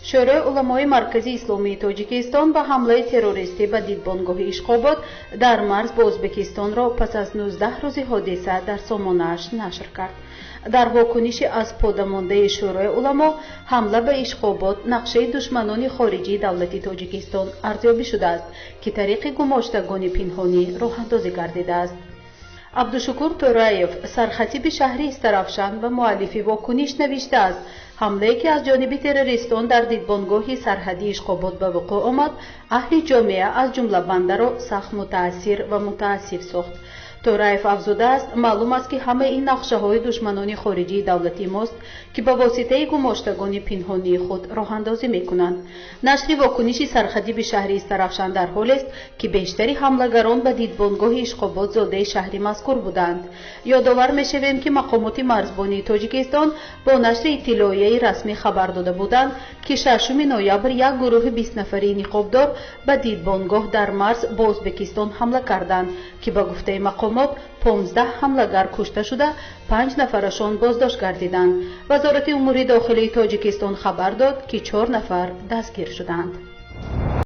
Шӯрои уламои Маркази Исломии Тоҷикистон ба ҳамлаи террористӣ ба дидбонгоҳи Ишқобод дар марз бо Ӯзбекистонро пас аз 19 рӯзи ҳодиса дар сомонааш нашр кард. Дар вокуниши аз подамондаи Шӯрои уламо, ҳамла ба Ишқобод нақшаи душманони хориҷии давлати Тоҷикистон арзёбӣ шудааст, ки тариқи гумоштагони пинҳонӣ роҳандозӣ гардидааст. Абдушукур Тӯраев, сархатиби шаҳри Истаравшан ва муаллифи вокуниш, навиштааст: ҳамлае, ки аз ҷониби террористон дар дидбонгоҳи сарҳадии Ишқобод ба вуқӯъ омад, аҳли ҷомеа, аз ҷумла бандаро сахт мутаассир ва мутаассиф сохт. Тӯраев афзудааст: маълум аст, ки ҳамаи ин нақшаҳои душманони хориҷии давлати мост, ки ба воситаи гумоштагони пинҳонии худ роҳандозӣ мекунанд. Нашри вокуниши сархатиби шаҳри Истаравшан дар ҳолест, ки бештари ҳамлагарон ба дидбонгоҳи Ишқобод зодаи шаҳри мазкур буданд. Ёдовар мешавем, ки мақомоти марзбонии Тоҷикистон бо нашри иттилоияи расмӣ хабар дода буданд, ки 6 ноябр як гурӯҳи 20 нафарии ниқобдор ба дидбонгоҳ дар марз бо Ӯзбекистон ҳамла карданд, ки ба гуфтаи мақомот 15 ҳамлагар кушта шуда, панҷ нафарашон боздошт гардиданд. Вазорати умури дохилии Тоҷикистон хабар дод, ки чор нафар дастгир шуданд.